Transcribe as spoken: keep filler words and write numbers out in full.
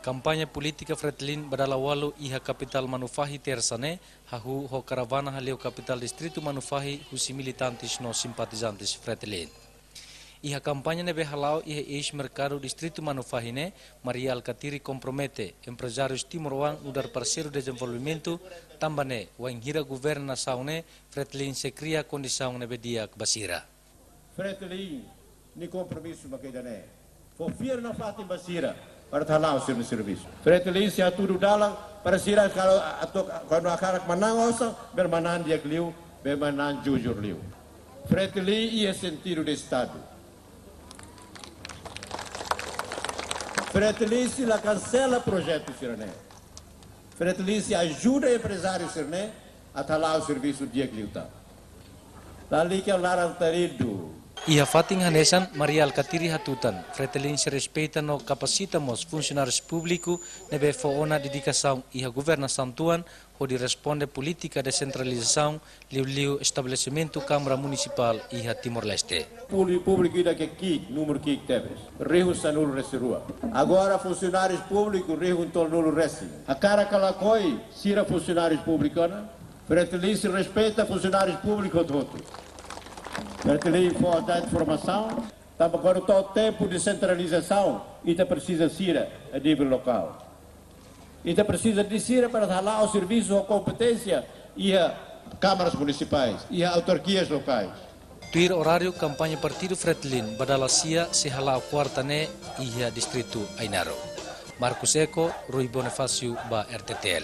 Kampaña polítika Fretilin ba dala walu iha kapitál Manufahi, Tersa ne'e, hahú ho karavana haleu kapitál distritu Manufahi husi militantes no simpatizantes Fretilin. Iha kampaña ne'ebé hala'o iha eis merkadu distritu Manufahi ne'e, Mari Alkatiri kompromete emprezárius timoroan nu'udar parseiru dezenvolvimentu, tanba ne'e wainhira governa nasaun ne'e, Fretilin sei kria kondisaun ne'ebé di'ak ba sira. Fretilin nia kompromisu mak ida-ne'e. Fó fiar nafatin ba sira para atu hala'o sira-nia servisu. Fretilin sei hatudu dalan para sira kalau atu, kuandu hakarak manán osan, bele manán di'ak liu, bele manán jujur liu. Fretilin iha sentidu de Estadu. Fretilin sei la kansela projetu sira-ne'e. Fretilin sei ajuda emprezáriu sira-ne'e atu hala'o servisu di'ak liután. Lalika laran taridu. Iha fatin hanesan, Mari Alkatiri hatutan, Fretilin sei respeita no kapasita mós funsionáriu públiku ne'ebé fó ona dedikasaun iha governasaun tuan, hodi responde polítika desentralizasaun, liuliu estabelesimentu Kámara Munisipál iha Timor-Leste. Públiku, públiku ida ke ki'ik, númeru ki'ik tebes. Rihun sanulu-resin-rua. Agora funsionárius públiku rihun tolunulu-resin. Hakarak ka lakohi sira funsionárius públiku ona, Fretilin sei respeita funsionárius públiku hotu-hotu. Fretilin fó atu formasaun, tanba kuandu to'o tempu desentralizasaun, ita presiza sira a nível lokál. Ita presiza de sira para hala'o servisu ho kompeténsia iha kámaras munisipais, iha autarkias lokais. Tuir oráriu, kampaña partidu Fretilin ba dala sia sei hala'o kuarta ne'e iha distritu Ainaro. Marcos Eko, Rui Bonifácio ba R T T L.